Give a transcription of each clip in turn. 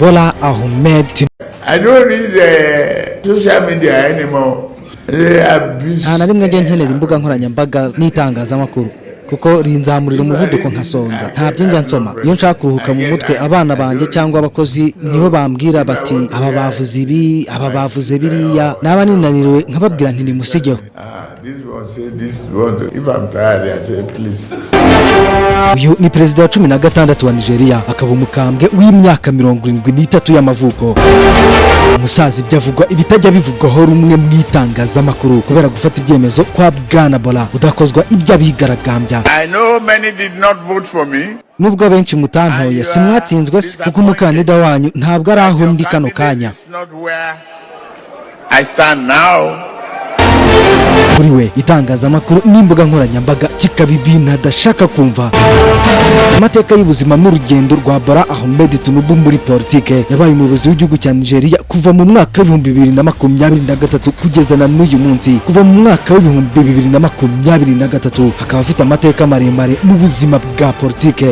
Bola Ahmed Tinubu. I don't read social media anymore. They abuse. Nta na rimwe njya nkenera imbuga nkoranyambaga n'itangazamakuru, kuko rinzamurira umuvuduko nkasonza. Ntabyo njya nsoma. Iyo nshaka kuruhuka mu mutwe, abana banjye cyangwa abakozi nibo bambwira bati: "Aba bavuze ibi, aba bavuze biriya." Naba ninaniriwe nkababwira nti: "Nimusigeho." Ah, this one say this one. If I'm tired, I say, "Please." Uyu ni perezida wa 16 wa Nigeria, akaba umukambwe w'imyaka 73 y'amavuko. Umusaza ibyo avugwa ibitajya bivugwaho rumwe mu itangazamakuru kubera gufata ibyemezo kwa Bwana Bola udakozwa ibyo abigaragambya. I know many did not vote for me. Nubwo abenshi mutantoye, si mwatsinzwe se? Kuko umukandida wanyu ntabwo ari aho ndi kano kanya. It's not where I stand now. Kuri we, itangazamakuru n'imbuga nkoranyambaga kikaba ibintu adashaka kumva. Amateka y'ubuzima n'urugendo rwa Bola Ahmed Tinubu muri politike: yabaye umuyobozi w'igihugu cya Nigeria kuva mu mwaka w'2023 kugeza na n'uyu munsi. Kuva mu mwaka w'2023, akaba afite amateka maremare mu buzima bwa politike.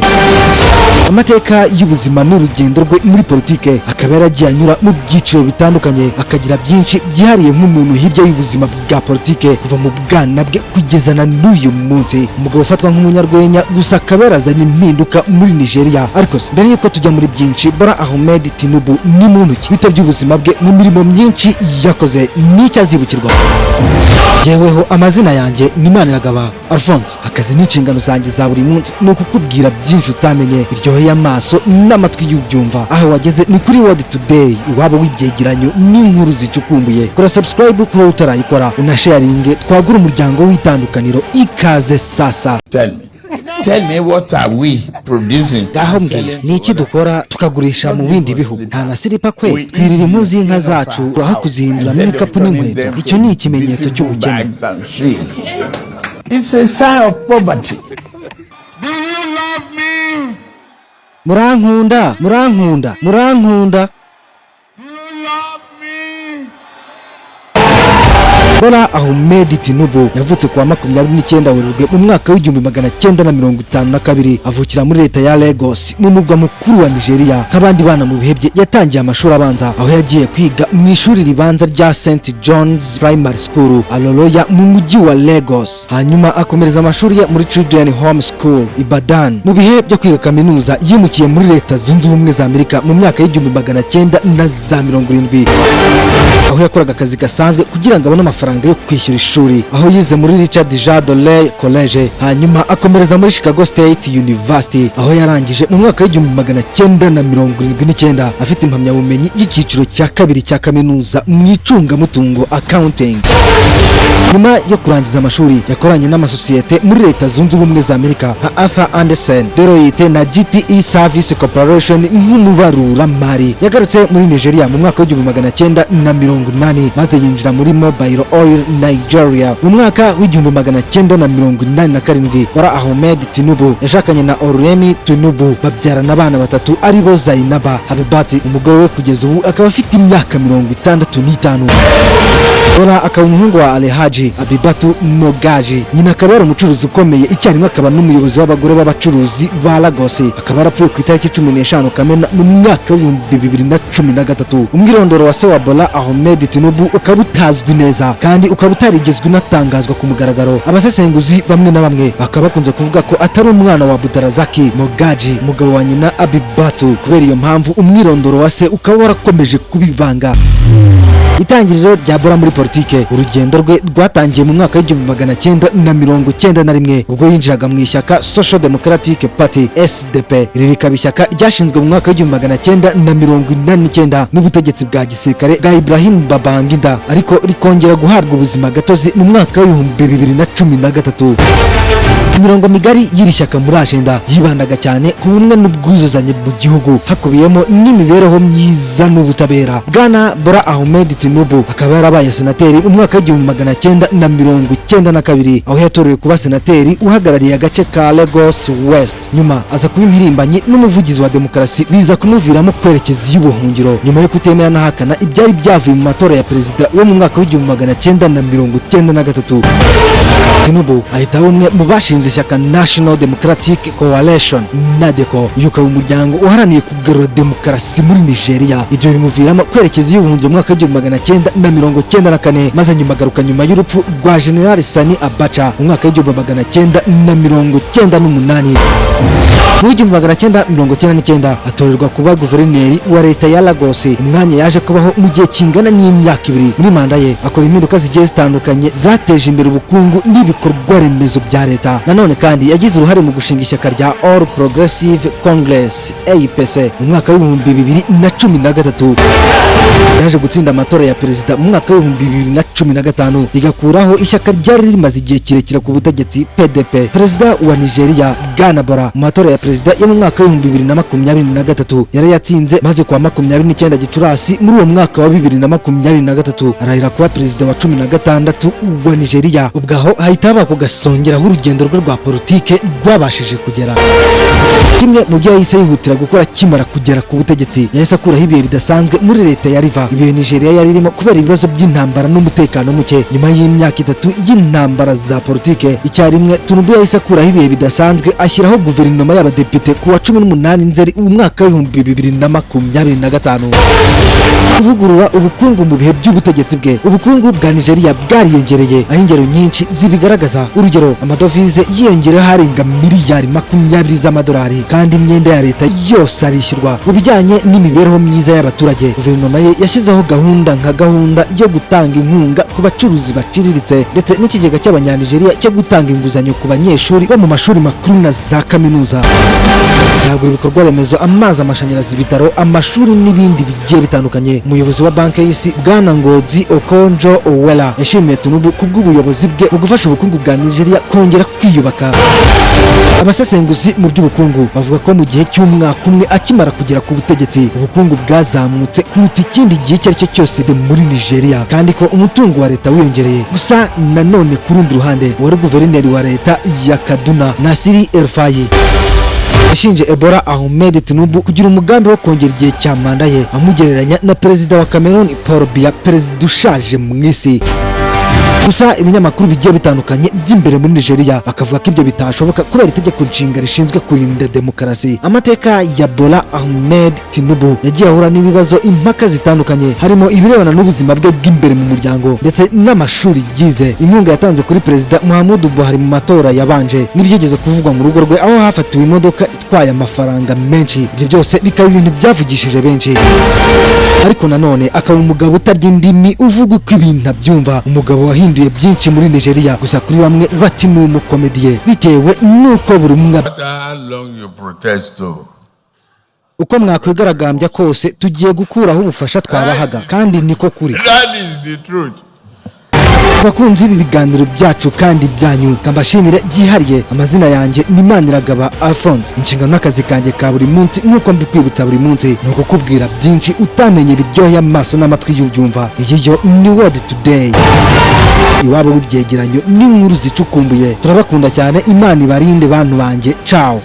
Amateka y'ubuzima n'urugendo rwe muri politike, akaba yaragiye anyura mu byiciro bitandukanye, akagira byinshi byihariye nk'umuntu hirya y'ubuzima bwa politike. Kuva mu bwana bwe kugeza na n'uyu munsi, umugabo ufatwa nk'umunyarwenya gusa akaba yarazanye impinduka muri Nigeria. Ariko se, mbere y'uko tujya muri byinshi, Bola Ahmed Tinubu ni muntu ki? Bite by'ubuzima bwe mu mirimo myinshi yakoze n'icyo azibukirwa? Yeweho, amazina yanjye ni Maniragaba Alphonse. Akazi n'inshingano zanjye za buri munsi ni ukukubwira byinshi utamenye, biryoheye amaso n'amatwi y'ubyumva. Aho wageze ni kuri World Today, iwabo w'ibyegeranyo n'inkuru zicukumbuye. Kora subscribe kuri wowe utarayikora, unasharinge, twagura umuryango w'itandukaniro. Ikaze sasa. Tell me. Tell me, what are we producing? Ngaho mbwira, ni iki dukora tukagurisha mu bindi bihugu? Nta na silipa kwe. Twirira impu z'inka zacu aho kuzihinduramo ibikapu n'inkweto. Icyo ni ikimenyetso cy'ubukene. Bags and shoes. It's a sign of poverty. Do you love me? Murankunda? Murankunda? Murankunda? Do you love me? Bola Ahmed Tinubu yavutse kuwa 29 Werurwe mu mwaka w'1952, avukira muri leta ya Lagos, mu murwa mukuru wa Nigeria. Nk'abandi bana mu bihe bye, yatangiye amashuri abanza, aho yagiye kwiga mu ishuri ribanza rya St John's Primary School, Aroloya, mu mujyi wa Lagos, hanyuma akomereza amashuri ye muri Children Home School, Ibadan. Mu bihe byo kwiga kaminuza, yimukiye muri Leta Zunze Ubumwe za Amerika mu myaka y'1970, aho yakoraga akazi gasanzwe kugira ngo abone amafaranga yo kwishyura ishuri, aho yize muri Richard Jean Dolley College, hanyuma akomereza muri Chicago State University, aho yarangije mu mwaka w'1979 afite impamyabumenyi y'icyiciro cya kabiri cya kaminuza mu icungamutungo, accounting. Nyuma yo kurangiza amashuri, yakoranye n'amasosiyete muri Leta Zunze Ubumwe za Amerika nka Arthur Andersen, Deloitte na GTE Service Corporation nk'umubaruramari. Yagarutse muri Nigeria mu mwaka w'1980, maze yinjira muri Mobil Oil Nigeria mu mwaka w'1987. Bola Ahmed Tinubu yashakanye na Oluremi Tinubu, babyarana abana batatu, aribo Zainaba Habibati, umugore we kugeza ubu akaba afite imyaka 65. Bola akaba umuhungu wa Alhaji Abibatu Mogaji, nyina akaba yari umucuruzi ukomeye, icyarimwe akaba n'umuyobozi w'abagore b'abacuruzi ba Lagos. Akaba yarapfuye ku itariki 15 Kamena mu mwaka w'2013. Umwirondoro wa se wa Bola Ahmed Tinubu ukaba utazwi neza kandi ukaba utarigezwe unatangazwa ku mugaragaro. Abasesenguzi bamwe na bamwe bakaba bakunze kuvuga ko atari umwana wa Budarazaki Mogaji, umugabo wa nyina Abibatu. Kubera iyo mpamvu, umwirondoro wa se ukaba warakomeje kuba ibanga. Itangiriro rya Bola muri politike: urugendo rwe rwatangiye mu mwaka w'1991, ubwo yinjiraga mu ishyaka Social Democratic Party, SDP. Iri rikaba ishyaka ryashinzwe mu mwaka w'1989 n'ubutegetsi bwa gisirikare bwa Ibrahim Babangida, ariko rikongera guhabwa ubuzima gatozi mu mwaka w'2013. Imirongo migari y'iri shyaka muri agenda yibandaga cyane ku bumwe n'ubwuzuzanye mu gihugu, hakubiyemo n'imibereho myiza n'ubutabera. Bwana Bola Ahmed Tinubu akaba yarabaye senateri mu mwaka w'1992, aho yatorewe kuba senateri uhagarariye agace ka Lagos West. Nyuma aza kuba impirimbanyi n'umuvugizi wa demokarasi, biza kumuviramo kwerekeza iy'ubuhungiro nyuma yo kutemera n'ahakana ibyari byavuye mu matora ya perezida wo mu mwaka w'1993. Tinubu ahita aba umwe mu bashinze ishyaka National Democratic Coalition, NADECO. Uyu ukaba umuryango uharaniye kugarura demokarasi muri Nigeria. Ibyo bimuviramo kwerekeza iy'ubuhungiro mu mwaka w'1994, maze nyuma agaruka nyuma y'urupfu rwa General Sani Abacha mu mwaka w'1998. Mu 1999 atorerwa kuba guverineri wa leta ya Lagos, umwanya yaje kubaho mu gihe kingana n'imyaka 2. Muri manda ye akora impinduka zigiye zitandukanye zateje imbere ubukungu n'ibikorwa remezo bya leta. Nanone kandi yagize uruhare mu gushinga ishyaka rya All Progressive Congress, APC, mu mwaka w'2013. Yaje gutsinda amatora ya perezida mu mwaka w'2015, rigakuraho ishyaka ryari rimaze igihe kirekire ku butegetsi, PDP. Perezida wa Nigeria Bwana Bola, mu matora ya perezida yo mu mwaka w'2023 yari yatsinze, maze kuwa 29 Gicurasi muri uwo mwaka wa 2023 arahira kuba perezida wa 16 wa Nigeria. Ubwo aho hahita haba kugasongeraho urugendo rwe rwa politike rwabashije kugera. Kimwe mu byo yahise yihutira gukora akimara kugera ku butegetsi, yahise akuraho ibihe bidasanzwe muri leta ya Rivers, ibihe Nigeria yari irimo kubera ibibazo by'intambara n'umutekano muke nyuma y'imyaka 3 y'intambara za politike. Icyarimwe Tinubu yahise akuraho ibihe bidasanzwe, ashyiraho guverinoma y'abadepite ku wa 18 Nzeri umwaka w'2025. Kuvugurura ubukungu: mu bihe by'ubutegetsi bwe ubukungu bwa Nigeria bwariyongereye, aho ingero nyinshi zibigaragaza. Urugero, amadovize yiyongereyeho arenga miliyari 20 z'amadolari, kandi imyenda ya leta yose arishyurwa. Mu bijyanye n'imibereho myiza y'abaturage, guverinoma ye yashyizeho gahunda nka gahunda yo gutanga inkunga ku bacuruzi baciriritse, ndetse n'ikigega cy'Abanyanigeria cyo gutanga inguzanyo ku banyeshuri bo mu mashuri makuru na za kaminuza. Yagura ibikorwa remezo: amazi, amashanyarazi, ibitaro, amashuri n'ibindi bigiye bitandukanye. Umuyobozi wa Banki y'Isi, Bwana Ngozi Okonjo Iweala, yashimiye Tinubu ku bw'ubuyobozi bwe mu gufasha ubukungu bwa Nigeria kongera kwiyubaka. Abasesenguzi mu by'ubukungu bavuga ko mu gihe cy'umwaka umwe akimara kugera ku butegetsi, ubukungu bwazamutse kuruta ikindi gihe icyo ari cyo cyose muri Nigeria, kandi ko umutungo wa leta wiyongereye. Gusa nanone ku rundi ruhande, uwari guverineri wa leta ya Kaduna, Nasir El-Rufai, yashinje Bola Ahmed Tinubu kugira umugambi wo kongera igihe cya manda ye, amugereranya na perezida wa Cameroon Paul Biya, perezida ushaje mu isi. Gusa ibinyamakuru bigiye bitandukanye by'imbere muri Nigeria bakavuga ko ibyo bitashoboka kubera itegeko nshinga rishinzwe kurinda demokarasi. Amateka ya Bola Ahmed Tinubu: yagiye ahura n'ibibazo, impaka zitandukanye, harimo ibirebana n'ubuzima bwe bw'imbere mu muryango ndetse n'amashuri yize, inkunga yatanze kuri perezida Muhammadu Buhari mu matora yabanje, n'ibyigeze kuvugwa mu rugo rwe aho hafatiwe imodoka itwaye amafaranga menshi. Ibyo byose bikaba ibintu byavugishije benshi. Ariko nanone akaba umugabo utarya indimi, uvuga uko ibintu abyumva, umugabo wahinduye byinshi muri Nigeria. Gusa kuri bamwe bati ni umukomediye, bitewe n'uko buri umwe No matter how long you protest, though, Uko mwakwigaragambya kose, tugiye gukuraho ubufasha twabahaga, kandi niko kuri. That is the truth. Abakunzi b'ibi biganiro byacu kandi byanyu, kambashimire byihariye. Amazina yanjye ni Maniragaba Alphonse. Inshingano n'akazi kanjye ka buri munsi, nk'uko mbikwibutsa buri munsi, ni ukukubwira byinshi utamenye, biryoheye amaso n'amatwi y'ubyumva. Iyi yo ni World Today, iwabo w'ibyegeranyo n'inkuru zicukumbuye. Turabakunda cyane, Imana ibarinde bantu banjye. Ciao.